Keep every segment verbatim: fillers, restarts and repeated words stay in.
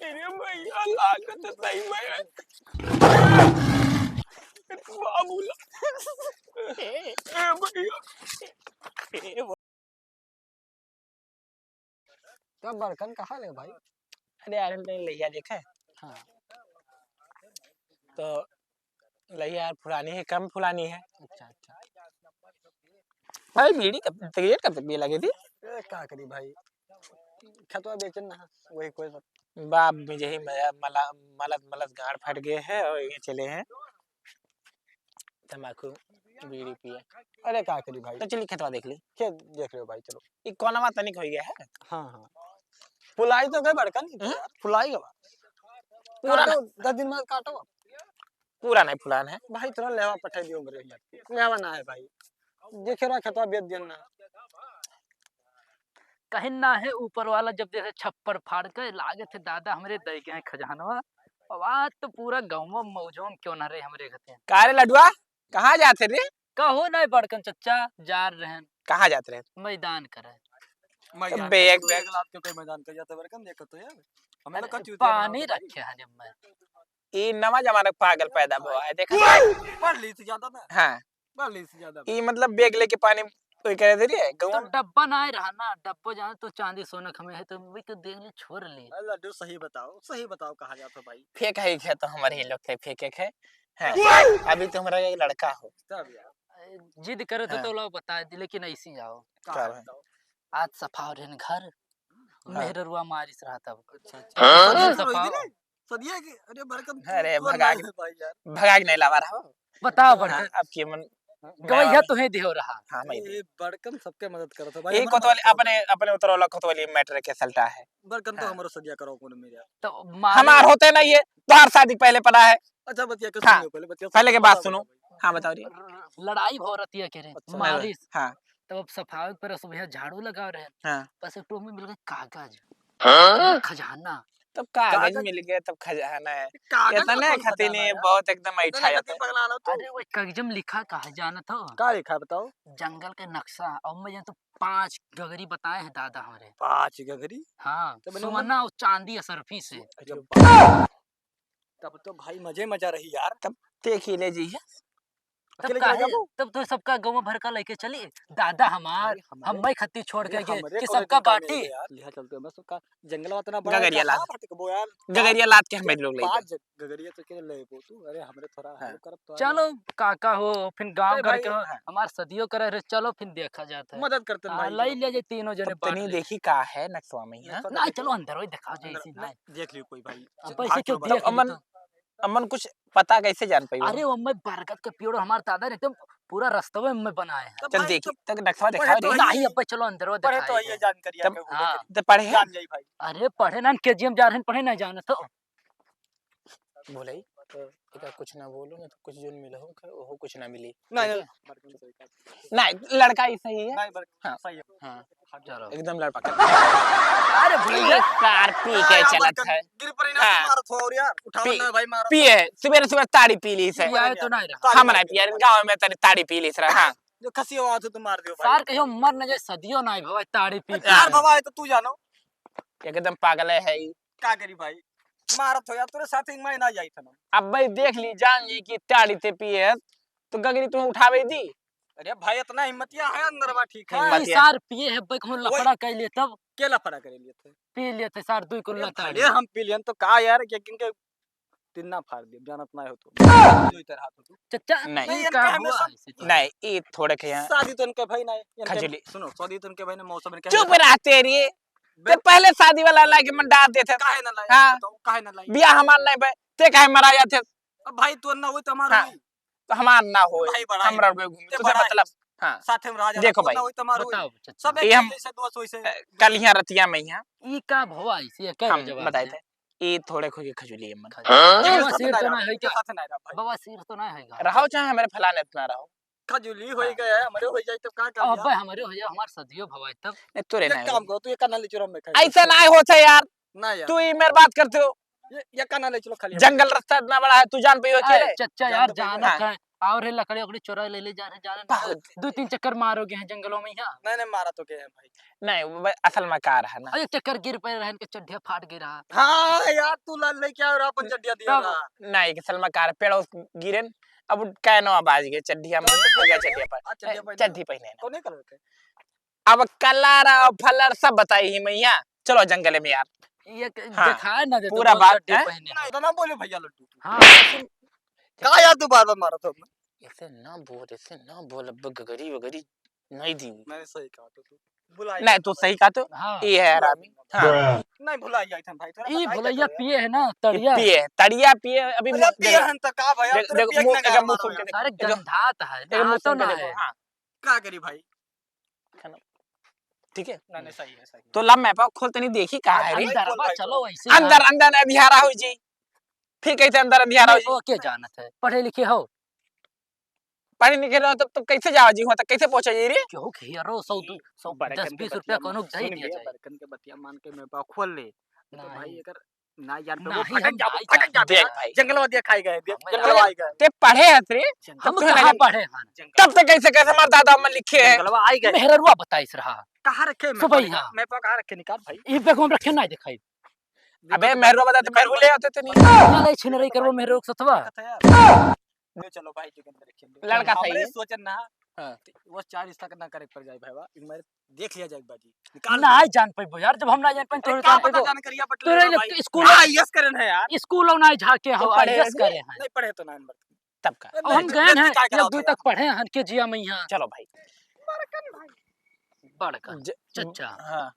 अरे भैया, लागत है सही में। बाबू ला-, ए भैया। तब बड़कन कहाँ ले भाई? अरे यार, हमने लहिया देखे। हाँ। तो लहिया यार पुरानी है, कम पुरानी है। अच्छा, अच्छा। भाई, बीड़ी कब, सिगरेट कब से पिए लगे थी? ए, का करी भाई, खेतवा बेचन ना, वही कोई सब। बाप में यही मजा, मला-, मलत, मलत गाड़ फट गए है और ये चले हैं तंबाकू, बीड़ी पिए। अरे, का करी भाई? तो चलिए, खेतवा देख ली। खेत देख रहे हो भाई, चलो। ये कोनवा तनिक हो गया है। हाँ, हाँ। फुलाई तो गए बड़का नहीं, हम्म? यार, फुलाई गवा। पूरा काटो, ना। दस दिन बाद काटो। पूरा नहीं फुलान है। भाई, तोरा लेवा पठा दियो मेरे यार। लेवा ना है भाई। देखे रहा खेतवा बेच दियन ना। कहीं ना है ऊपर वाला जब जैसे छप्पर फाड़ के लागे थे दादा हमरे दई के हैं खजानवा। अब आज तो पूरा गाँव मौजों में क्यों ना रहे हमरे घते। का रे लडुआ, कहाँ जात है रे? कहो नहीं बड़कन चच्चा, जा रहन। कहाँ जात रहे? मैदान करे। मैदान अबे, एक तू बैग। एक लात के कोई मैदान कर जाता बड़कन, देखो तो यार। हमें अरे, लोग का चूतिया पानी बनावत है भाई। रखे हैं जब मैं। ई नवा जमाना के पागल पैदा हुआ है, देखा? पढ़ ली थी ज्यादा ना। हाँ। पढ़ ली थी ज्यादा। ई मतलब बैग लेके पानी कोई करे दे रही है, तो गौवा में? डब्बा ना आए रहा ना, डब्बा जाने तो चांदी सोना खमे है, तो वही तो देख ली, छोड़ ली। अरे लड्डू, सही बताओ, सही बताओ, कहाँ जात हो भाई? फेंक है, क्या तो हमारे ही लोग थे, फेंक एक है। हाँ, अभी तो हमारा एक लड़का हो। तब यार। जिद करे तो, हाँ। तो लो बता दी, लेकिन ऐसी जाओ। कहाँ का है? बताओ? आज सफा रहन घर, हाँ। मेहररुआ मारिस रहा तब। अच्छा, अच्छा। हाँ? सदिया सफा। सदिया की, अरे बड़कन, अरे तू भगा ना के, है भाई यार। भगा के नहीं लावा रहा हो। बताओ हाँ, बड़कन। अब के मन गवैया तो है देहो रहा। हाँ, मैं ए, बड़कन सबके मदद करत हो भाई, ये हमारा कोतवाली मदद करो अपने, भाई। अपने उतरौला कोतवाली मैटर के सलटा है। बड़कन तो हाँ। हमारो सदिया करो कौन मेरा। तो मारे हमार होते नहीं है, तोहार शादी पहले पड़ा है। अच्छा, बतिया के हाँ। सुनियो, पहले बतिया पहले के सुनो, बात बताओ, सुनो। बताओ भाई। हाँ, बताओ रे। लड़ाई भो रतिया के रे, अच्छा। मारिस। हाँ। तब अब सफाई पर सुबह झाड़ू लगा रहे। हाँ। बस एक टोकरी में मिल गए कागज। हाँ? खजाना। तब कागज कागज? मिल गए, तब खजाना है। कागज इतने में कौन खजाना है? बहुत एकदम इतने ऐठा खातिर जाता है। पगला रहा तू। अरे, वो कागज में लिखा का है, जानत हो? का लिखा है, बताओ? जंगल के नक्शा, और मैं तो पांच गगरी बताए हैं दादा हमारे। पांच गगरी? हाँ, तब मैंने सोना और चांदी असरफी से। अरे बाप। तब तो भाई मजे मजा रही यार। तब देखी ले जी। तब अकेले काहे? चला जाबो? तब तो सबका गाँव भर का लेके चली। दादा हमार, भाई, हमारे हम मैं खत्ती छोड़ के अरे, गए हमरे कि कोनो सबका दिक्कत नहीं बाटी। है यार। लिहा चलते हैं, बस सबका जंगल उतना बड़ा है, गगरिया कहाँ लात। बाटे कबो यार? गगरिया लात के हम लोग लेके। पाँच जग-, गगरिया तो के लेबो तू? अरे, हमरे थोड़ा हाँ। help करब तो आ चलो, जाओ। काका हो, फिर गाँव अरे घर भाई, के हो, हाँ। हमार सदियों करे रहे, चलो फिर देखा जाता है। मदद करते हैं हाँ, भाई, लाई चलो। ले जाए तीनों जने तब बांट तनी ले। देखी का है नक्शवा में, हाँ? नक्शवा ना, देखो। चलो अंदर वही देखा जाए अंदर इसी ना, ना। देख लियो कोई भाई। अब भाग ऐसे क्यों चलो, भाग। देख तब अमन, तो? अमन कुछ पता कैसे जान पाई? अरे, वो मैं बरगद के पेड़ हमार दादा ने एकदम पूरा रस्तवे में बनाए हैं। तब चल भाई, देखी, तब तक नक्शा पढ़े दिखाओ तो रे। है। नहीं, अब चलो अंदर वो पढ़े दिखाए तो है। जानकारी तब आके होले हाँ। करी। तो पढ़े हैं? जान जाई भाई। अरे, पढ़े ना, केजीएम जा रहे हैं, पढ़े नहीं जाने तो। बोले, तो एका कुछ ना बोलो, ना तो कुछ जोन मिलो हो, ओहो कुछ ना मिली। नहीं, ठीक है? नहीं, बरगद सही कहा। नहीं, लड़का ही सही है। नहीं, बरगद हाँ। सही है। हाँ। चलो। एकदम लड़पा। अरे भैया। ये कार पी के अरे चलत बड़कन, है। गिर पड़ी ना, हाँ। मारत हो और यार, उठाओ पी-, ना भाई, मारो। पिए है, सुबेरे सुबेरे ताड़ी पी ली से। पिया है तो नहीं रहा। हम नहीं पिए, गाँव में तनी ताड़ी पी ली से रहा, हाँ। जो खसी हो, तो मार दियो भाई। सार कहियो मर न जाए, सदियों नहीं भवा, ताड़ी पी पी यार के। भवा है तो तू जानो। एकदम पागल है ई। का करी भाई, मारत हो यार, तोरे साथ ही मैं ना जाई था ना। अब भाई देख ली, जान ली कि ताड़ी ते पिए है, तो गगरी तुम्हें उठावे दी। अरे भाई, इतना हिम्मतिया है अंदर बा, ठीक है। हिम्मतिया। सार पिए है, भाई, कौन वही। लफड़ा कर लिए तब? के लफड़ा कर लिए थे? पी लिए थे सार, दुई कुल्ला अरे ताड़ी। भले हम पी लियन तो का यार, कि किनके तिन्ना फाड़ दिए, जानत ना हो तो। जो इधर हाथ हो तू। चच्चा, नहीं। नहीं, ये इनके का हमें हुआ सब है इसे? नहीं, ये थोड़े के यहाँ शादी तो इनके भाई ना है, इनके खजूली। सुनो, शादी तो इनके भाई ने मौसम इनके चुप हमें रह तेरी। बे- ते पहले शादी वाला लाके मन डाल देते। काहे ना लाई? हाँ। बताओ, काहे ना लाई? बियाह हमार नहीं बे, ते काहे मरा जाते? अब भाई, तोर ना होई, तो हमार हाँ। होई। तो हमार ना होई, भाई, बड़ा हमरा है। रुपये घूमी, ते तुझे बड़ा है। मतलब, हाँ। साथे में रह जाना, देखो तोर भाई। ना होई, तो हमार होई। बताओ, चाचा। सब एक ये हम, जैसे दोस्त वैसे। अ, कल यहाँ रतिया में यहाँ। ई का भवा ऐसी है, क्या हम जवाब बताए दे? थे। ई थोड़े खो के खजूली है मन। खजूली। हाँ? बवासीर तो ना है क्या? साथे ना रहा भाई। बवासीर तो ना है क्या? रहो चाहे हमारे फलाने इतना रहो। खजूली होई हाँ। गया है, हमरे होई जाए तो का कर अबे लिया? हमरे होई जाए, हमार सदियों भवा है तब। नहीं, तोरे एक ना काम होई। करो, तू एक काना ले चलो, मैं खाई। ऐसा ना होता यार। ना यार। तू ही मेरे बात करते हो। ये, ये काना ले चलो खाली। जंगल रास्ता इतना बड़ा है, तू जान पाइयो अरे अकेले? चच्चा जान यार, तो पाइयो। जानत हाँ। है, और है लकड़ी उकड़ी चोरा ले ले जा रहे, जा रहे हैं। बहुत। दो तीन चक्कर मारो गए हैं जंगलों में यहाँ। नहीं, नहीं, मारा तो गए हैं भाई। नहीं, वो असल में कार है ना। और एक चक्कर गिर पड़े रहन के चड्ढिया फाट गई रहा। हाँ यार, तू ला लेके आओ रहा अपन चड्ढिया दिया तब रहा। नहीं, असल में कार पेड़ उस गिरे न, अब कैनो बाज गए चड्ढिया में, तो हो गया चड्ढिया चड्ढिया पर। हाँ, चड्ढिया ए, पहने। चड्ढी पहने ना। कौन कलर के? अब कलर और फलर सब बताई ही मैया। चलो जंगल में यार। ये क-, हाँ, दिखाए ना दे तो पूरा बोल बात चड्ढी है। पहने हैं। इतना बोले भैया लड्डू तू। हाँ। का यार तू बार-बार मारत हो? ऐसे ना बोल, ऐसे ना बोल, अब गगरी वगरी नहीं दी। मैंने सही कहा तो तू। बुलाई नहीं, तू सही कहा तो। हाँ। ये है हरामी। हाँ। नहीं, भुलाई जाई थन भाई, थोड़ा ई बताई भुलैया तो पिए है ना, ये तड़िया। पिए है, तड़िया पिए, अभी अरे मुंह पिए देखो। हन त का भाई, अब देख, तेरे देखो, पिए मुंह, के ना देखो, मारो मुंह यार। सूंघ के अरे देखो। गंधात है, देखो, मुंह नहातो सूंघ के ना देखो, है। हाँ। का करी भाई? खाना। ठीक है? नहीं, नहीं, सही है, सही है। तो ला map खोल तनी देखी कहाँ है रे? अंदर बा, चलो वैसे अंदर, अंदर अंधियारा हो जी। फिर कैसे अंदर अंधियारा हो जी? ओके जानत है, पढ़े लिखे हो? पढ़े लिखे रहो तब, तब कैसे जाओ जी? हुआ तक कैसे पहुंचा जी रे? क्यों घेरो, सौ दू, सौ, बड़कन दस के बीस रुपया बतिया कोनो मान, दे सुन दिया बे, जाए। बड़कन के बतिया मान के map खोल ले। तो नहीं। भाई अगर ना यार, नहीं, वो भटक हम जाबो, नहीं भटक जाबो देख यार। भाई। जंगलवा दिया खाई गए, देख, हम जंगलवा आई गए। ते पढ़े हत रे? हम तब तो कहाँ लगे पढ़े हन? तब ते कैसे, कैसे हमार दादा अम्मा लिखे हैं? जंगलवा आई गए। मेहररुआ बताइस रहा। कहाँ रखे हैं सुबह map? यहाँ। Map कहाँ रखे, निकाल भाई। ई bag में रखे, नहीं दिखाई। अबे मेहररुआ बता तो मेहररुआ ले आते थे नहीं। ना ले छिन रही करबो मेहररुआ के सतवा। ले चलो भाई, जोगिंदर खेल लो। लड़का सही हमरे है। सोचन ना। हाँ। वो चार रिश्ता ना करे पड़ जाए भाई, एक बार देख लिया जाए एक बार जी। निकाल ना दो। आई जान पैबो यार, जब हम ना जान पाए तो अरे का जान पता पैबो। जान करिया बटले तोरे ना जब भाई। स्कूल ना, IAS करे ना यार। स्कूल ना झाके तू हो, पढ़े IAS है? करे हैं। नहीं पढ़े तो ना नंबर। तब का? अरे अब हम नहीं, गए नहीं, हैं, क्या एक होता दुई है? तक पढ़े हैं, के जिया में यहाँ। चलो भाई। बड़कन भाई। बड़कन, ज-, चच्चा। हाँ।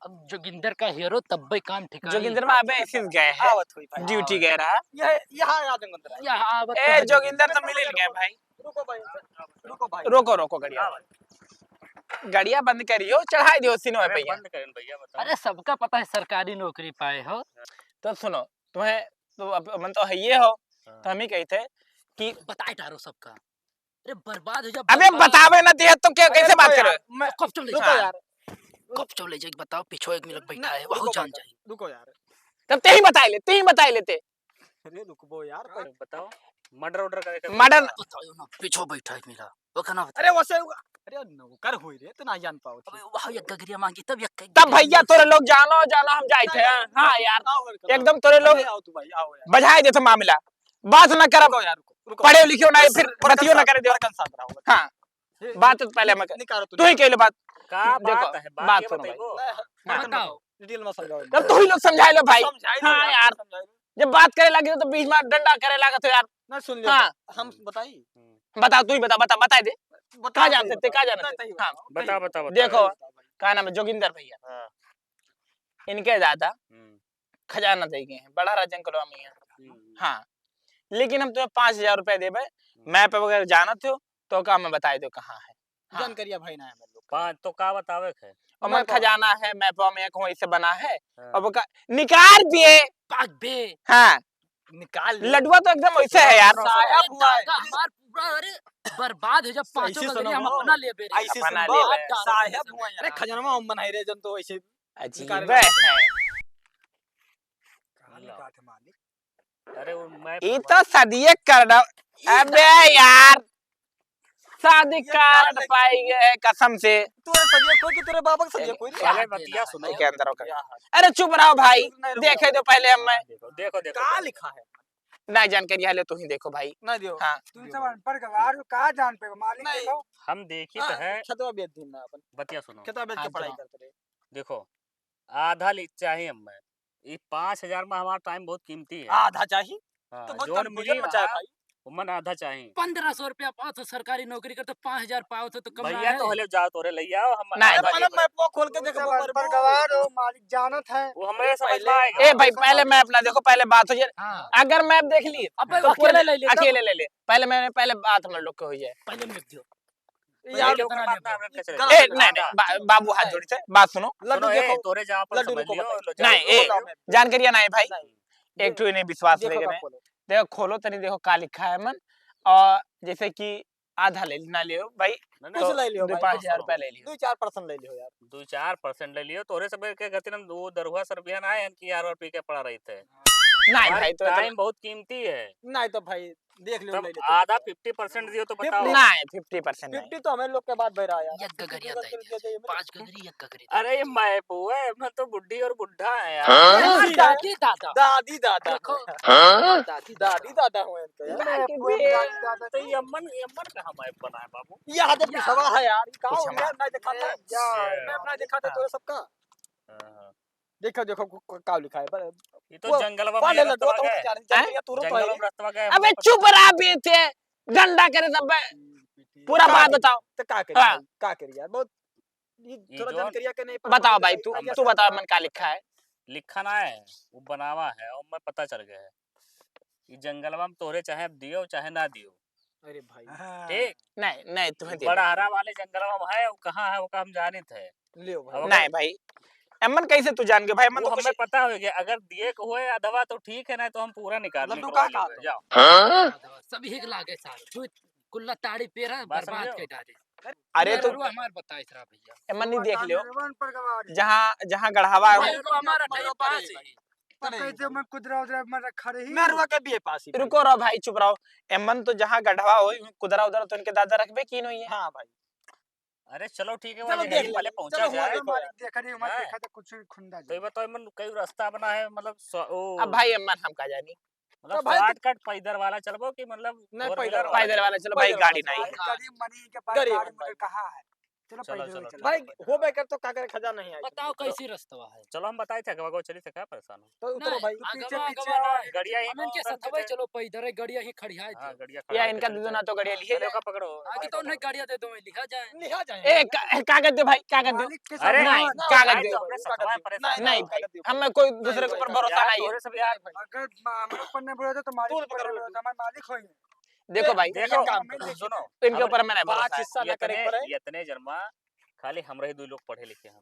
अब जोगिंदर का हीरो तब्बे काम ठिकाने। जोगिंदर में अबे ऐसे गए हैं। आवत हुई भाई। Duty गए रहा। ये, यहाँ आ जोगिंदर। यहाँ आवत ए, है। जोगिंदर तो मिल ही गए भाई। रुको भाई, रुको भाई। रोको, रोको गड़िया। हाँ भाई। गड़िया बंद करियो, चढ़ाई दियो सीनो अरे पे। बंद करें भैया, बताओ। अरे सबका पता है सरकारी नौकरी पाए हो। तो सुनो, तुम्हें तो अब मन तो है ये हो, हाँ। तो हम ही कहते कि बताए डारो सबका। अरे बर्बाद हो जा, अबे बर्बाद। बतावे ना दिया तो क्या, अरे कैसे बात रुको करे? यार, मैं कब चले रुको जाए? यार। कब चले जाए बताओ, पीछे एक मिनट बैठा नहीं, है, वहू रुको जान भाई, जाए। रुको यार। तब ते ही बताए ले, ते ही बताए लेते। अरे रुकबो यार, पर बताओ, murder order करे के murder। बताओ ना, पीछे बैठा है मेरा, वो कहना बता। अरे वैसे, अरे नौकर होई रे, तो ना जान पाओ। अबे वहाँ एक गगरिया मांगी, तब एक तब भैया तोरे लोग जानो, जानो हम जाए थे। हाँ यार, एकदम तोरे लोग आओ तू भाई, आओ यार। बजाए देते मामला। बात ना करब। रुको यार, रुको, रुको। पढ़े लिखे ना, बस फिर बड़कन बतियो ना साहब, करे देव। बड़कन साहब रहो। हाँ, ये बात तो पहले हम निकालो तू, तू ही निकालो। कह लो बात। का देखो, बात है? बात बात ये सुनो भाई। बताइबो। नहीं, हाँ। बड़कन बताओ। बताओ, detail में समझाओ। तब तू ही लोग समझाए लो भाई। समझाए लो हाँ यार, यार। समझाए लो। जब बात करे लगे तो बीच में डंडा करे लगा तो यार। ना सुन लियो। हाँ। हम बताई। हम्म। बताओ, तू ही बता, बता, बता दे। बता कहाँ सही जानते थे, बता। कहाँ जानते नहीं, थे? सही हाँ। बता। बता, बता, बता। देखो, बता भाई। का नाम है, जोगिंदर भैया। हाँ। इनके दादा हम्म। खजाना दे गए हैं, बड़ा राजन कलवा में है। हम्म। हाँ, लेकिन हम तुम्हें पाँच हजार रुपया देबे, हम्म। Map वगैरह जानत हो, तो का मैं बताए दो कहाँ है। हाँ। जानकारिया भाई ना है हम लोग का। पाँच तो का बतावे के है? और map मन खजाना है, map में एक वैसे बना है। हाँ। अब का निकाल दिए। पाक बे। हाँ। निकाल ले। लडुआ तो एकदम वैसे है यार। साहब अरे हुआ है। दादा, हमार पूरा, अरे, बर्बाद हो जा, पाँचों ऐसे का सुनो, हम अपना लेबे रे। ऐसे अपना सुनो, लेबे। साहब हुआ है अरे, यार। खजनवा हम बनाए रे, जन तो ऐसे अजीब निकाल है। ले। कहाँ निकाल है मालिक? अरे, वो मैं ई तो सदिये कर डाल। अबे यार, शादी कार्ड पाई गए कसम से। तोरे सदिये कोई कि तोरे बाबा के सदिये कोई रे? पहले बतिया सुनो। के अंदर होकर। अरे चुप रहो भाई, नहीं, रुको। देखे दो पहले हम मैं। देखो, देखो, देखो। का लिखा है? नहीं जानकारी है, ले तू ही देखो भाई। नहीं दियो। हाँ। तुम सब अनपढ़ गवार हो, का जान पे मालिक नहीं। देखो। हम देखी तो हाँ, है। खेतवा बेच दिन ना अपन। बतिया सुनो। खेतवा बेच हाँ, के पढ़ाई सुनो। करते रहे। देखो, आधा ले चाहे हमें। ई पाँच हजार में हमारा time बहुत कीमती है। आधा चाही? हाँ, तो बहुत जोन confusion मिली मचा है वहाँ, भाई। उमन आधा चाही। पन्द्रह सौ रुपया पावत हो सरकारी नौकरी कर, तो पाँच हजार पावत हो, तो कम भैया ना तो है। हले जाओ, तोरे ले आओ, हम नहीं, आधा अरे, ले मतलब, लेब। Map वो खोल के देखो, सब अनपढ़ गवार हो, मालिक जानत है। वो हमें समझ में आएगा। ए भाई, पहले map ना देखो, पहले बात हो जाए। हाँ। अगर map देख ली, अबे, तो अकेले पूरे ले ले, अकेले तब। ले ले। पहले मैंने, पहले बात हम लोग को हो जाए। पहले map दियो। यार, ये लोग कितना बात लेबो? ना, कैसे ए, लेबो? नहीं, नहीं, बा-, बाबू हाथ जोड़ी थे, बात सुनो। लड्डू सुनो, ए, देखो। तोरे जहाँ पर लड्डू समझ रुको लियो, बताओ। लो, नहीं, रुको ए, बताओ, मैं जानकारिया नहीं भाई। नहीं। एक ठो इन्हें विश्वास देखो, लेके बाप नहीं। बोलो। देखो, खोलो तनी, देखो का लिखा है मन। और जैसे कि आधा ले, ना लियो भाई, नहीं, तो कुछ ले लियो दो भाई, पाँच हजार रुपया ले लियो। दो चार percent ले लियो यार। दो चार percent ले लियो, तोरे सब के गति हम दो दरुआ सर बिहान आए हैं कि यार और पी के पड़ा रही थे। नहीं भाई, तो टाइम बहुत कीमती है। नहीं तो भाई, देख लो, तब ले लेते आधा हैं। फिफ्टी परसेंट दियो तो बताओ। नहीं, फिफ्टी परसेंट नहीं। फिफ्टी तो हमें लोग के बाद भरा यार। एक गगरिया दे दिया जाए, पाँच गगरी, एक गगरी दे दिया जाए। अरे मैं बुआ है, मैं तो बुढ़ी और बुढ़ा है यार। हाँ? दादी दादा। दादी दादा। देखो। हाँ? दादी दादा। दादी दादा हुए इनके यार। मैं बुआ, दादी दादा तो ये अम्मन, ये अम्मन कहाँ मैं बनाए बाबू? ये आदत की सवा है यार, ये का हो गया? नहीं दिखाता है। अच्छा। मैं अपना दिखाता तो सबका। हाँ, हाँ। देखो, देखो, को-, को-, का लिखा है, पर ये तो वो जंगलवा में पढ़ लेला, रस्तवा दो, गए। जंगलवा में रस्तवा गए, अबे चुप रहा बे, ते डंडा करे तब बे। पूरा बात बताओ। तो का करी हाँ। भाई, का करी यार, बहुत, ये ये थोड़ा जो जानकारिया के नहीं पता बताओ भाई, तू, तू बता, मन का लिखा है? लिखा ना है, वो बनावा है, और मैं पता चल गया है। ये जंगलवा में तोहरे चाहे अब दियो, चाहे ना दियो। अरे भाई। हाँ। ठीक? नहीं, नहीं, तुम्हें दे दो। बड़हरा वाले जंगलवा में है, वो कहाँ है, वो का हम जानित है। लियो भाई। अब अगर नहीं भाई, एमन कैसे तू जान गयो भाई? एमन वो तो हमें कुछ पता हो गया, अगर दिए को होए अधवा तो ठीक है, नहीं तो हम पूरा निकाल लड्डू निकलवा का लेंगे। खा जाओ। हाँ? सब एक लागे सार, तू कुल्ला ताड़ी पेरा बस बर्बाद समझो। कर डाले। अरे तो मेहरवा हमार बताइस रहा भैया। एमन नहीं देख लियो। जहाँ, जहाँ गढ़ावा है, भाई, तो हमारा टाइम पास है। तो अरे। कैसे मैं कुदरा उदरा में रखा रही? मेहरवा के बीए पास ही रुको रहो भाई, चुप रहो। एमन तो जहाँ गढ़वा होई, कुदरा उदरा तो इनके दादा रखबे की नहीं है। हाँ भाई। अरे चलो ठीक है, चलो वहाँ देख यहीं ले, पहले पहुँचा चलो जाए। मालिक देख रही हूँ, मैं हाँ। देखा तो कुछ खुंदा तो ये जाए। बताओ, एमन कई रास्ता बना है, मतलब, स-, ओ। अब भाई एमन हम का जानी। मतलब, तो भाई, शॉर्टकट पैदल वाला चलबो कि मतलब नहीं, four wheeler पैदल वाला? पैदल वाला चलो भाई, पैदल गाड़ी वाला। नहीं। गरीब मरीब के पास गरीब गाड़ी मोटर भाई। कहाँ है? चलो, चलो, पैदल चलो, चलो। भाई, चलो। होबे कर तो का करे, खजाना नहीं आई। बताओ, कैसी रास्ता है? चलो, हम बताए थे, अगवा, अगवा चली थे, का परेशान हो? तो उतरो नहीं, भाई। अगवा, पीछे, अगवा पीछे ना। गाड़िया ही हम इनके साथ वही चलो, पैदल है, गड़िया ही खड़िया है। हाँ, गड़िया खड़िया है, या इनका चलो, दीदो चलो। ना तो गड़िया लिए। अरे, का पकड़ो। आगे तो उन्हें गाड़िया दे दो, मैं लिखा जाए। लिखा जाए। ए, का-, कागज दे भाई, कागज दे। मालिक के साथ अरे, नहीं, नहीं, कागज दे। अपने साथ हमारे परेशान नहीं, नहीं, भाई, हम कोई दूसरे के ऊपर भरोसा यार, नहीं है। तोरे सब यार। अगर मा-, हमारे ऊपर नहीं भरोसा तो मालिक के ऊपर भरोसा, हमारे मालिक होइए। देखो भाई, देखो, सुनो, इनके ऊपर हमें नहीं भरोसा है। इतने, इतने जन्मा खाली हमरा ही दो लोग पढ़े लिखे हम।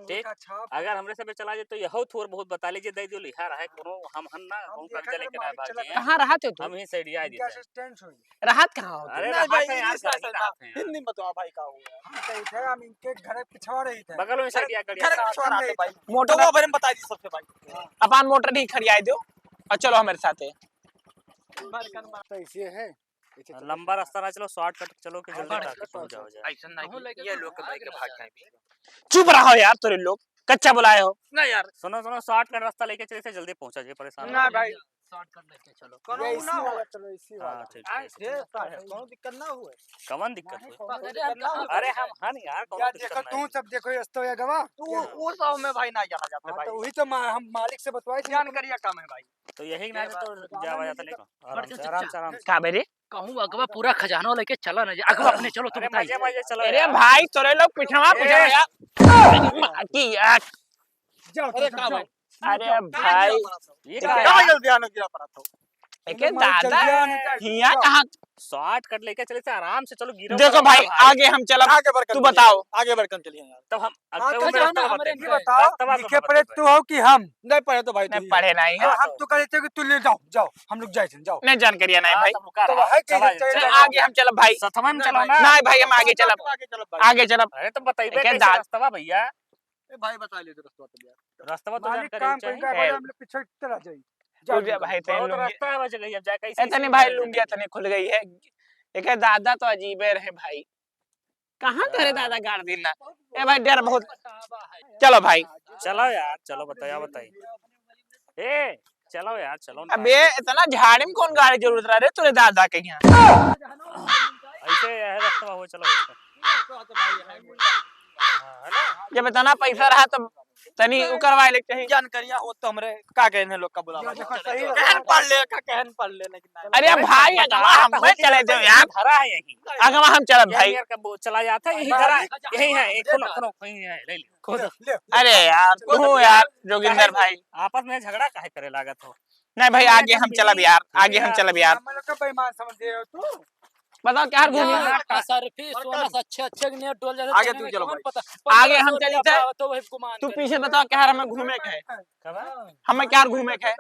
ठीक? अगर हमरे से चला जाए तो यहू थोर बहुत बता लीजिए, दे दियो, लिहा रहा है, कोनो हम हन ना, हम कोनो कर्जा लेके ना भागे। कहाँ रहत हो तू? हम ही side आ इनके जाते हैं। Assistant होई। रहत कहाँ हो तू? अरे, नहीं भाई, रहत है यार, हिंदी में बताओ भाई, का हुआ? हम कही थे, हम इनके घर पिछवा रही थे। बगल में side आ, घर पिछवा रहे थे भाई। मोटर तो वो बारे में बता दी सबसे भाई। अपन मोटर नहीं खड़ियाए दो और चलो हमारे साथ है। तो ऐसे है। लंबा रास्ता ना चलो, shortcut चलो कि जल्दी ताकि पहुंच जाओ जाए। ऐसा नहीं, ये लोग के भाई के भाग जाए। चुप रहो यार, तोरे लोग कच्चा बुलाए हो। ना यार। सुनो, सुनो, shortcut रास्ता लेके चले थे, जल्दी पहुंचा जाए, परेशान ना मत भाई। Shortcut लेके चलो। कोनो ये ना इसी हो। वाला चलो, इसी हाँ, वाला। ठीक, ठीक, ठीक। कोनो दिक्कत ना हुए। कवन दिक्कत हुए? अरे हम हन यार, कोनो दिक्कत ना है। तू सब देखो, ये तो ये गवा। तू वो सब में भाई ना जाना जाते हाँ, भाई। तो वही तो मा-, हम मालिक से बतवाए थे। जानकारिया कम है भाई। तो यही ना तो जावा जाता लेकिन। आराम से, आराम से, आराम से। का बे रे? कहूँ अगवा पूरा खजाना लेके चला ना जा। अगवा अपने चलो, तुम अरे बताइए। मजे, मजे चलो अरे यार। भाई, तोरे लोग पिछवा, ए। पिछवा यार। की यार। जाओ, अरे जाओ, का जाओ। भाई? अरे जाओ, भाई। ये ये का का है? जल्दी आने की बात हो? एके दादा, हिया कहाँ? Shortcut लेके चले थे, आराम से चलो, गिरो देखो मत भाई, भाई। आगे हम चलब, आगे बढ़ कर तू चलिए। बताओ। आगे बढ़ कर चलिए यार। तब हम, हाँ, अब तो उन्हें बताओ, रास्ता हमें बताते हैं। बताओ, रास्ता लिखे बताते पढ़े हैं। तू हो कि हम? नहीं पढ़े तो भाई, नहीं तू ही पढ़े हो। नहीं है। हाँ, हम तो कहते कि तू ले जाओ, जाओ, हम लोग जाए थे, जाओ। नहीं जानकारिया नहीं हाँ, भाई। तब रुका तो रहा। है कि चला चल, जाए। आगे हम चलब भाई। सथवा में नहीं चलो भाई। ना। नहीं भाई, हम आगे चलब। आगे चलब भाई। आगे चलब। अरे तो बताइबे एके कैसे दाद- रास्ता बा भैया? ए भाई, बता ले तो रास्ता तो यार। रास्ता तो मालिक जानकारी काम कोई चाहिए। का है, हम लोग पीछे चला जाए। जा तू जा भाई, तू बहुत लुंगी। रास्ता है बच गई, अब जाए कैसे ए, तनी इसी भाई, में लुंगिया जाए? तनी खुल गई है। एके दादा तो अजीबे रहे भाई। कहाँ तोरे दादा गाड़ दिन ना? ए भाई, डर बहुत। चलो भाई। चलो यार, चलो बताइए, बताइए। ए, चलो यार, चलो ना। अबे, इतना झाड़ी में कौन गाड़ी जरूरत रहा रे तोरे दादा के यहाँ? ऐसे है रास्ता हो, चलो ऐसे। हाँ, है ना? जब इतना पैसा रहा तब तनी उ करवाए लेके चाहिए। जानकारिया हो तो हमरे का कहने लोग का बुलावा। ये देखो, सही कहन पढ़ ले, का कहन पढ़ ले, लेकिन नहीं। अरे भाई, अगवा हम चले जाओ यार। धरा है यही। अगवा हम चलब भाई। यार का वो चला जाता है, यही धरा है। यही है, एक सुनो, सुनो, यही है, ले ले। खुद। अरे यार, तू यार, जोगिंदर भाई। आपस में झगड़ा काहे करे लागत हो? नहीं भाई, आगे हम चलब यार, आगे हम चलब यार। हम लोग का बेईमान समझ रहे हो तू? बताओ, क्या घूमी? यार, का सर्फी सोना से अच्छे, अच्छे के नेट डोल जाते आगे हैं, तू चलो कौन भाई। पता? आगे हम चली थे। तो वही गुमान तू करे। पीछे बताओ, क्या हमें घूमे के है? कब है? हमें क्या घूमे के है?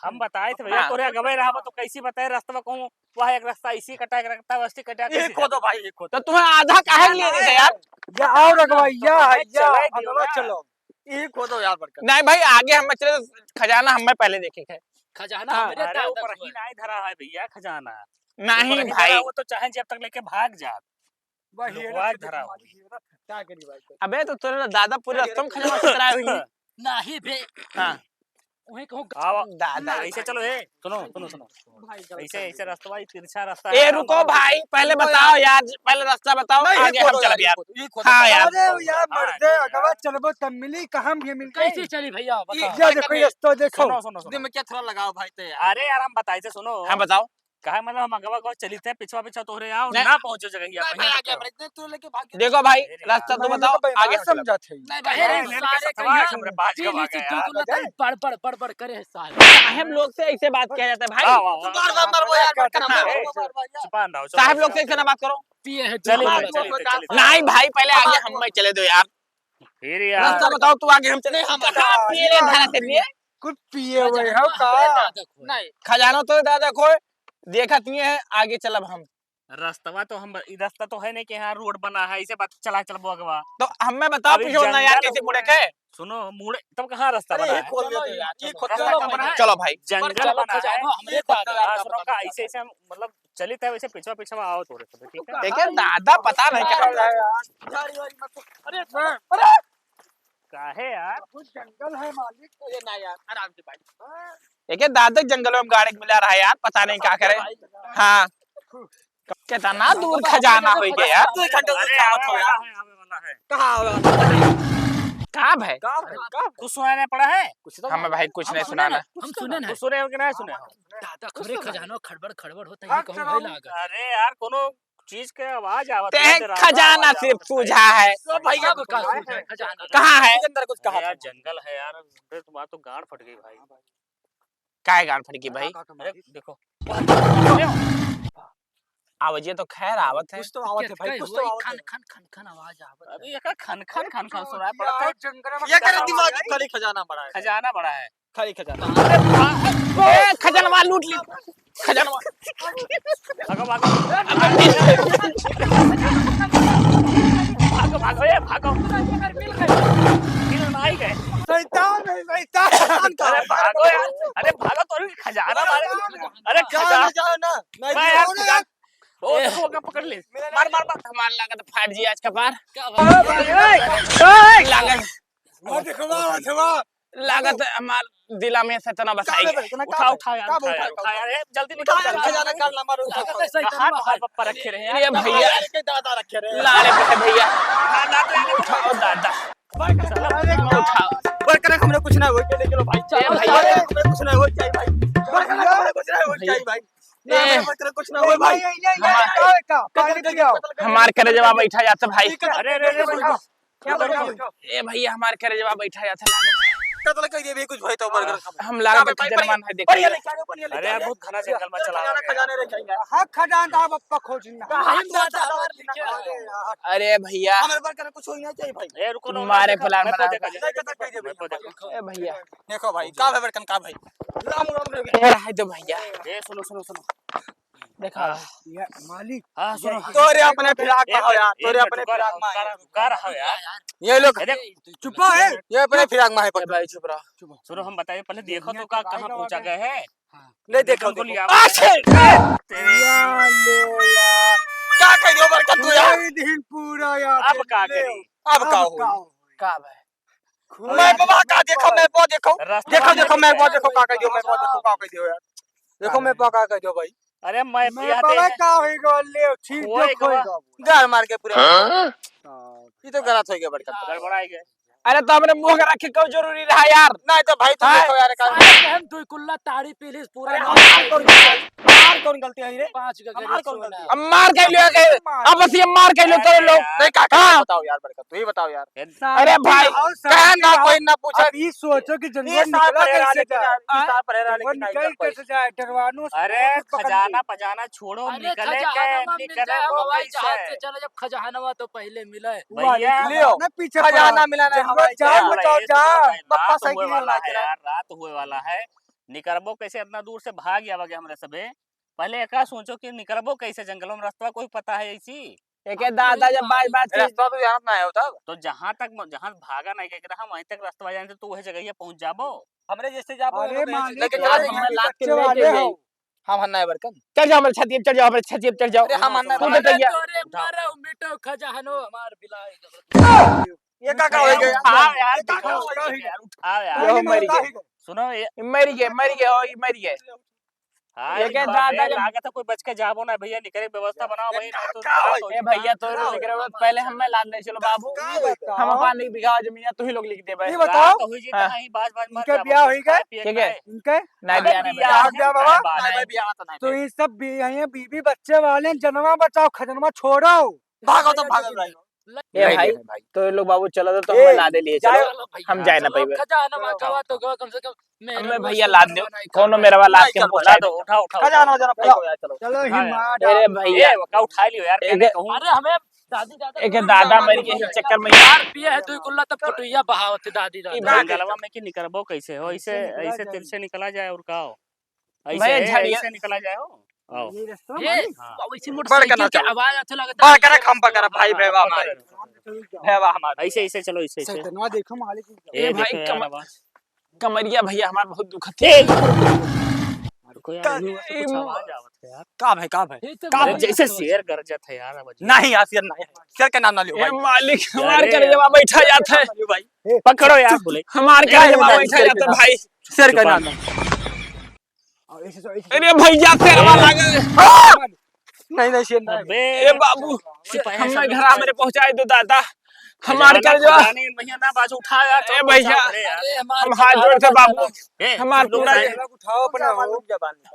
हम बताए थे भैया, हाँ। तोरे अगवे रहा तो कैसी बताए रास्ता में कहूँ, वह एक रास्ता इसी कटा, एक रास्ता वैसे कटा, ये कैसे खोदो जाए? भाई, ये खोदो। तो तुम्हें आधा काहे लिए थे यार? या और अगवा, या, या, चला ही दियो अगवा ना। चलो। ये खोदो यार, बड़का। नहीं भाई, आगे हम चले, खजाना हमें पहले देखे के है। खजाना हाँ। हमरे अरे, दादा ऊपर को ही है। नाहीं धरा है भइया खजाना। नहीं ऊपर ही भाई। धरा, वो तो चाहे जेब तक लेके भाग जात। वही है लुकवा ना, के धरा हो। का करी भाई? अबे, तो तोरे दादा पूरे रस्ता में खजाना छितराए हुई। नहीं बे। हाँ। वहीं कहूँ आओ। दादा। ऐसे चलो, ए, सुनो, सुनो, सुनो। भाई, गलत ऐसे, कर ऐसे दिया। रास्ता, भाई, तिरछा रास्ता ए, है, रुको हम भाई, पहले बताओ यार, पहले रास्ता बताओ, नहीं, आगे हम चलब यार। हाँ यार। अरे यार, हाँ, मर्दे, अगवा चलबो तब मिली, कहाँ भी मिलते हैं? कैसे चली भइया, बताओ। ये देखो, ये रास्ता देखो। सुनो, सुनो, सुनो। दिल में क्या थोड़ा लगाओ भाई, तो यार। अरे यार, हम बताई से सुनो। हाँ, बताओ। काहे मतलब हम अगवा अगवा चलित है, पिछवा पिछवा तोहरे आओ, नहीं। ना पहुँचो जगह नहीं, यहाँ भाई, पे। आगे बढ़, तू लेके भाग गया। देखो भाई, अरे रास्ता यार। तो बताओ, आगे हम चलब। नहीं भाई, अरे यार, सारे कहाँ हमरे पास दिल्ली से दो गुना तक बड़, बड़, बड़, बड़ करे है सारे। साहेब लोग से ऐसे बात किया जाता है भाई। वाह, वाह, वाह। मार, मार, मार, वो यार, मार, मार, मार, मार, मार, मार। छुपा ना रहो, साहेब लोग से ऐसे ना बात करो। पिए है, चलिए, चलिए, चलिए, चलिए। नहीं भाई, पहले आगे हम में चले दो यार। फिर यार। रास्ता बताओ, तू आगे हम चले। नहीं, हम कहाँ पिए रे धरा तेरे लिए? कुछ पिए हुए हो का? नहीं। खजाना तो दादा खोए, देखत नहीं है, आगे चलब हम। रस्तवा तो हम, ई रस्ता तो है नहीं कि यहाँ रोड बना है, इसे बात चला चलबो अगवा। तो हमें बताओ, अभी पीछे ना यार, जंगल कैसे मुड़े के? सुनो, मुड़े, तब कहाँ रास्ता बना है? ये खोल देते हैं यार, ये खोल देते हैं। चलो भाई। जंगल बना है। हमरे दादा। हाँ, सुनो का, ऐसे, ऐसे हम, मतलब, चलित है, वैसे पिछवा, पिछवा आओ थोड़े से, ठीक है? देखिए दादा, पता नहीं क्या हो रहा है यार। अरे, अरे, काहे यार? बहुत जंगल है मालिक। अरे ना यार, आराम से भाई। देखिए दादा, जंगल में गाड़ी मिला रहा है यार, पता नहीं क्या करे। हाँ। कितना दूर खजाना होई गया यार। दो घंटे से अरे, जावत आवे हो यार। वाला है, आवे वाला है। कहाँ आवे वाला है? का भाई? का भाई? का भाई? कुछ सुनाई नहीं पड़ा है? कुछ तो हमें भाई कुछ हम नहीं सुने सुनाना। ना, हम सुने ना। कुछ सुने हो कि नहीं सुने हो? दादा, खरे खजानो खड़बड़ खड़बड़ होता है, हम कहूँ चलाओ। भाई लागा। अरे यार, कोनो चीज के आवाज आवत है, ते डरावना खजाना आवाज सिर्फ आवत है। सूझा है। तो भैया को का सूझा है? खजाना। कहाँ है? अंदर कुछ कहा अरे यार, था। जंगल है यार, अरे तुम्हारा तो गांड फट गई भाई। काय गांड फट गई भाई? अरे देखो। आवाज ये तो खैर आवत है। कुछ तो आवत है भाई, कुछ तो आवत है। खन, खन, खन, खन आवाज आवत है। अरे ये का खन, खन, खन, खन सुनाई पड़ता है? जंगल में ये करे दिमाग है। खाली खजाना बड़ा है। खजाना बड़ा है। खाली खजाना। अरे भा-, ए, खजनवा लूट ली। खजनवा। भागो, भागो। भागो, भागो, ए, भागो। मिल गए। मिल नहीं गए। शैतान है, शैतान। अरे भागो यार। अरे भागो, तो खजाना मारे। अरे जाओ ना, खजाना। जाओ ना। नहीं, मैं यार जाओ ना खजाना। यार। ओ, ए। देखो, ओके पकड़ ले। मार, मार, मार। हमार लागत फाट जी आज का पार। क्या बात है? ए, ए, ए। लागत। वाह, देखो, वाह, वाह, वाह। लागत हमार दिला में से तना बसाई। का बे, इतना उठा, का बे? उठा यार, का बे, उठा यार, उठा, उठा यार, ए, जल्दी निकल, उठा यार, जल्दी। खजाना काढ़ ला, मारो, उठा, उठा। कहाँ हाथ पप्पा रखे रहे हैं? ये भैया। अरे, के दादा रखे रहे हैं। लाड़े पे भैया। उठा, दादा, उठाओ, दादा। अरे, उठाओ। वर्कर, हमरे कुछ ना होई, के ले चलो भाई। चलो ए भैया। अरे, हमरे कुछ ना होई, चाहिए भाई। वर्कर, हमरे कुछ ना होई, भैया। चाहिए भाई। ना, ए, ना, वर्कर, कुछ ना होई, भाई। ये, ये, ये, हमार, ये, ये, का? पानी पियाओ। हमार करे जवाब बैठा जाता भाई। अरे, अरे, अरे, अरे, क्या बोल रहे हो? ए भैया, हमार करे जवाब बैठा जाता लागत। कतल कह दिए भी कुछ भाई तो वर्कर। हम लागत भाई, खजरमान है, देखो। बढ़िया लेके आओ, बढ़िया लेके आओ। अरे, बहुत घना जंगल में चला खजाना, गया। खजाना लेके आएंगे। हाँ, खजाना तो आप पप्पा खोज ना। हम दादा हमार लिखे हैं। अरे भैया। हमारे वर्कर कुछ होई ना चाहिए भाई। ए, रुको ना, मारे प्लान बना। ए भैया। देखो भाई, का भाई बड़कन का भाई? राम राम रे। ए, रहे दो भैया। ए, सुनो, सुनो, सुनो। देखा। हाँ। ये मालिक, हाँ, सुनो। तोरे अपने फिराक में हो यार, तोरे अपने फिराक में हो यार। ये लोग। चुप है। ये अपने फिराक में है, पकड़। भाई, चुप रहा। सुनो, हम बताइए, पहले देखो तो का, कहाँ पहुँचा गए हैं? नहीं देखो, देखो। का कह दियो बड़कन तू यार? पूरा यार। अब का करी? अब का हो? का भाई? मैपवा का देखो, मैपवा देखो। देखो, देखो, मैपवा देखो, का कह दियो, मैपवा देखो, का कह दियो यार। देखो, मैपवा का कह दियो भाई। अरे, मैपवा का होई गो, ले, छीन खोई गो। गार मार के पूरा। हाँ? ई तो गलत हो गया बड़का। गड़बड़ाई गए। अरे, तो हमरे मुंह के रखे क्यों जरूरी रहा यार? नहीं तो भाई, तू देखो यार, का हम दुई कुल्ला ताड़ी पी ली, पूरा अरे, हमार कौन गलती है? हमार कौन गलती है रे? पाँच का हमार कौन गलती है? अब मार के लियो के, अब बस ये मार के लियो तेरे लोग। नहीं, का, का हाँ। बताओ यार, बड़का, तू ही बताओ यार। अरे भाई, कहा ना कोई ना पूछे। अब ये सोचो कि जंगल निकला कैसे जाए? जंगल निकल कैसे जाए? डरवानो से अरे, खजाना पजाना छोड़ो, निकले के, निकले वो कैसे? चलो, जब खजानवा तो पहले मिले। भैया, लियो, खजाना मिला ना, हवाई जहाज। पप्पा साइकिल वाला है यार, रात हुए वाला है, निकरबो कैसे इतना दूर से भाग आवा गया हमरे सबे? पहले एका सोचो कि निकरबो कैसे जंगलों में, रास्ता कोई पता है ऐसी? एके दादा जब बात, बात रास्ता तो जानत ना है तब। तो जहाँ तक म-, जहाँ भागा नहीं के रहा, वहीं तक रास्ता जाने से तो वही जगह पहुँच जाबो। हमरे जैसे जाबो, अरे हमरे मालिक, लेके चला जाओ, जाएंगे। हमें लात के बच्चे लेके वाले जाइए। हो। हम हन्ना है बड़कन। चढ़ जाओ हमरे छतिया पे, चढ़ जाओ हमरे छतिया पे, चढ़ जाओ। अरे हम हन्ना तू तो बड़कन। तैयार। अरे मारो मिटो खजानो हमार बिलाई। ये का, का हो गया? उठाओ यार, ये का, का हो गया? उठाओ यार। ये मर गए। सुनो, ये मर गए, मर गए, ओ, ये मर गए। हाँ, ये ये क्या बात दादा है, के लागत है कोई बच के जाबो ना भैया, निकरे व्यवस्था बनाओ भाई, नहीं तो का, का बात हो ए भैया, तो का निकरे हो? पहले हम मैं लाद ले चलो बाबू। का बताओ? हम अपन एक बीघा जमीन है, तू ही लोग लिख दे भाई। ये बताओ। तो हुई जी, हाँ। कहाँ ही बाज, बाज मर इनके जाबो, ब्याह कुछ होई गए? खाए पिए ठीक है। खाए। इनके? ना अरे ब्याह ना ब्याह। भाई। आप ब्याह बाबा? भाई, भाई, ब्याह तो नहीं। तो ये सब भी, ये बीवी बच्चे वाले जनवा बचाओ, खजनवा छोड़ो। भागो तो भागो भाई। ए नहीं भाई, देने भाई। तो ये लोग बाबू चलो तो, तो ए, हमें लादे लिए चलो, जाए वाला भैया। हम जाए ना चलो, पाइबे। खजाना चलो। मांगवा तो गवा, कम से कम मेरे हमें लोग भैया लाद दे, कौनो मेरा वाला नहीं, लाद के हम चलो, पहुंचा लादो, दो। उठाओ, उठाओ, खजाना उठाओ। वजाना फेंको यार, चलो। चलो, उठाओ यार। हिम्मत अरे डालो। भैया। ए, का उठा लियो यार, एक कहने कहूँ। अरे हमें दादी दादा एक दादा मर गए चक्कर में। यार पिए है तू कुल्ला तब फटुइया बहावत दादी दादा। ई बात जंगलवा में कि निकरबो कैसे हो? ऐसे, ऐसे निकला ऐसे जाए। तिरछे निकला जाए और का हो? ऐसे, भैया, झाड़िया ऐसे निकला जाए हो। आओ। ये रास्ता ये, मालिक। हाँ। अब ऐसे बड़ मोटरसाइकिल करना के चाहो। आवाज अच्छा लगता बड़ है। करा खम पकड़ा भाई, हाँ, भैया पकड़, हमारे। पकड़, पकड़। भैया हमारे। ऐसे, ऐसे चलो, ऐसे, ऐसे। सैतनवा देखो मालिक। ये ए, देखो भाई, यार, कम-, आवाज। कमरिया भैया हमार बहुत दुखत है। ए! रुको यार, का-, इनमें से ए, कुछ आवाज आवत है यार। का भाई, का भाई? ये तो का अरे, भाई जैसे शेर गरजत है यार, आवाज। नहीं यार, शेर नहीं है। शेर के नाम ना लियो ए, भाई। मालिक, हमार अरे करेजवा यार। बैठा जात है। भाई। पकड़ो यार, बोले। हमार ए, करेजवा ए, बैठा ए, जात है भाई। शेर का चुप। नाम है। अरे भैया, शेरवा लागल। नहीं, नहीं, शेर नहीं। अबे, ए बाबू, सिपाही हमें सब लोग घर हमरे पहुंचाए दो दादा। हमार खजाना, करेजवा। खजाना, भैया ना बाजू उठा यार, ए चलो भैया, पहुंचाओ, अरे यार। अरे, हमार हम हाथ जोड़ के बाबू, ए, हमार सब लोग पूरा silent। उठाओ अपना हो।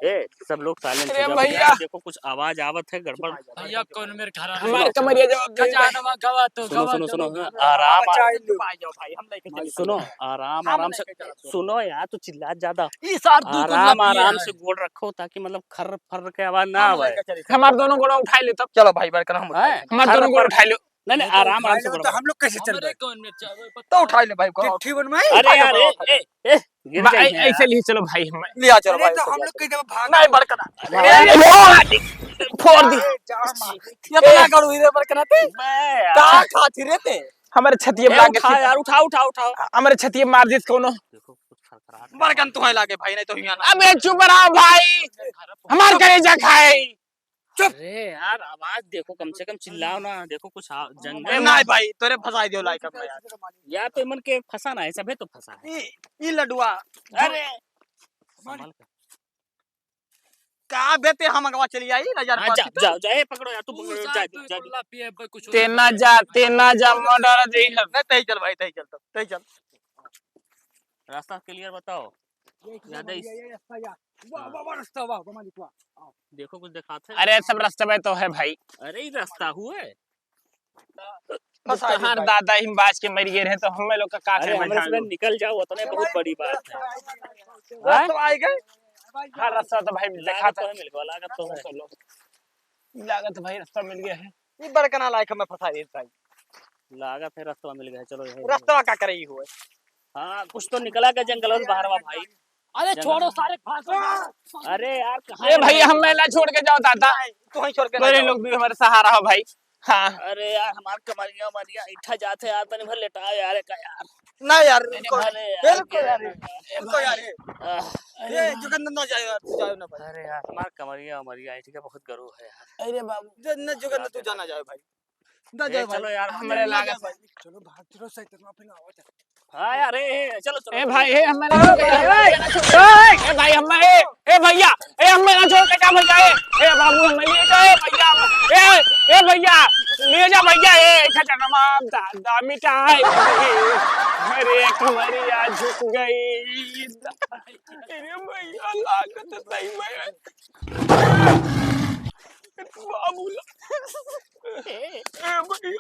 ए, सब लोग silent हो जाओ भैया। देखो, कुछ आवाज आवत है, गड़बड़। भैया, कौन मेरे घर आ हमार रहा है? कमरिया जवाब दे। खजानवा गवा तो, सुनो, गवा सुनो, तो। सुनो, हाँ, आराम, बचा ही लो। भाई, जाओ भाई, हम लेके चलेंगे। सुनो, आराम, हम आराम से। लेके चलेंगे। सुनो यार, तू चिल्ला ज्यादा। ई सार दू कुल्ला आराम, पिए आराम है। से गोड़ रखो, ताकि मतलब खर्र फर्र के आवाज ना हम आवे। लेके चलेंगे। हमार दोनों गोड़ उठा ले तब। चलो भाई, बड़कन हम उठा हैं? लेंगे। हमार दोनों गोड़ उठा लो। नहीं, नहीं, आराम, आराम से गोड़ तो हम लोग कैसे चल रहे? तो उठा ले भाई, गोड़ चिट्ठी बनवाई? अरे यार, ए, ए, ए, गिर जाएंगे यार। ऐसे लिए चलो भाई, हम लिया चलो भाई, तो हम लोग कहीं भाग नहीं, बड़कन। अरे, फोड़ दी। ये तो ना करू रे बड़कन ते। बे यार। का खाती रे ते? हमारे छतिए ए, लाग उठा यार, उठा, उठा, उठा। हमारे छतिए मार दी कौनो। देखो, कुछ खरखराहट बड़कन तुम्हें लागे भाई, नहीं तो हियां ना। अबे चुप रहो भाई, हमार करेजा खाए। चुप। अरे यार, आवाज देखो, कम से कम चिल्लाओ ना। देखो, कुछ आ-, जंगल नहीं भाई, तोरे फंसाई दियो लाइक में यार। यार, तो इमन के फंसा ना है, सभे तो फंसा है। ई, ई लडुआ। अरे। संभाल के। का बेटे हम अगवा चली आई ना यार, हाँ, जा, जा, जा, ए, पकड़ो यार, तू पकड़ो, जा, जा, जा। तेना जा, तेना जा, मर्डर जी। नहीं, तही चल भाई, तही चल, तब तही चल। रास्ता clear बताओ। ये एक ज्यादा नंबर, इस ये, ये रास्ता या। वाह, हाँ। वाह, वाह, रास्ता, वाह, वाह, मालिक, वाह। आओ। देखो, कुछ दिखाते हैं। अरे, सब रास्ता में तो है, भाई। अरे, ई रास्ता हुए। फंसा है तोहार भाई। दादा ही बाज के मर गए रहे, तो हमें लोग का का अरे, करना हमरे से जानू? निकल जाओ, उतने बहुत बड़ी बात है। रास्ता हैं? आए गए? हाँ, रास्ता तो भाई लागत दिखाता तो है, मिलवा, लागत तो है। चलो। लागत भाई, रास्ता मिल गया है। ई बड़कना लायक हमें फंसा देत भाई। लागत है, रास्ता मिल गया है, चलो यही। रास्ता का करे ई हुए? हाँ, कुछ तो निकला का जंगल और बाहरवा भाई। अरे जंगल। छोड़ो सारे, भागो। अरे यार, कहाँ ए है भाई, भाई? हमें ना छोड़ के जाओ दादा। नहीं, तू ही छोड़ के ना मेरे जाओ। लोग भी हमारे सहारा हो भाई। हाँ। अरे यार, हमार कमरिया, उमरिया ऐंठा जात है यार, तनी भर लेटाओ यार, का यार। ना यार, अरे इनको, अरे यार, इनको यार, ये इनको यार, ये। आह। अरे ये यार। जुगंदर ना जाए यार, तू जाओ ना भाई। अरे यार, हमार कमरिया, उमरिया ऐंठ के बहुत गरू है यार। अरे बाबू। जो न जुगंदर तू जाना जाए भाई। ना ए, जाए भाई। चलो यार, हमरे ना लागत जाए भाई। चलो भाग, चलो सही तक अपने आवत है। हाँ यार, ए, ए, चलो, चलो, ए चलो। भाई, ए, हमें ना छोड़ के जा, ए, ए भाई, हमें, ए, ए भैया, ए, हमें ना छोड़ के जा भैया, ए, ए बाबू, हमें ले जा, ए भैया, ए, ए भैया, ले जा भैया, ए, खजानवा दादा मिटाए, अरे कमरिया झुक गई, अरे भैया, लागत सही में, बाबू, ए भैया।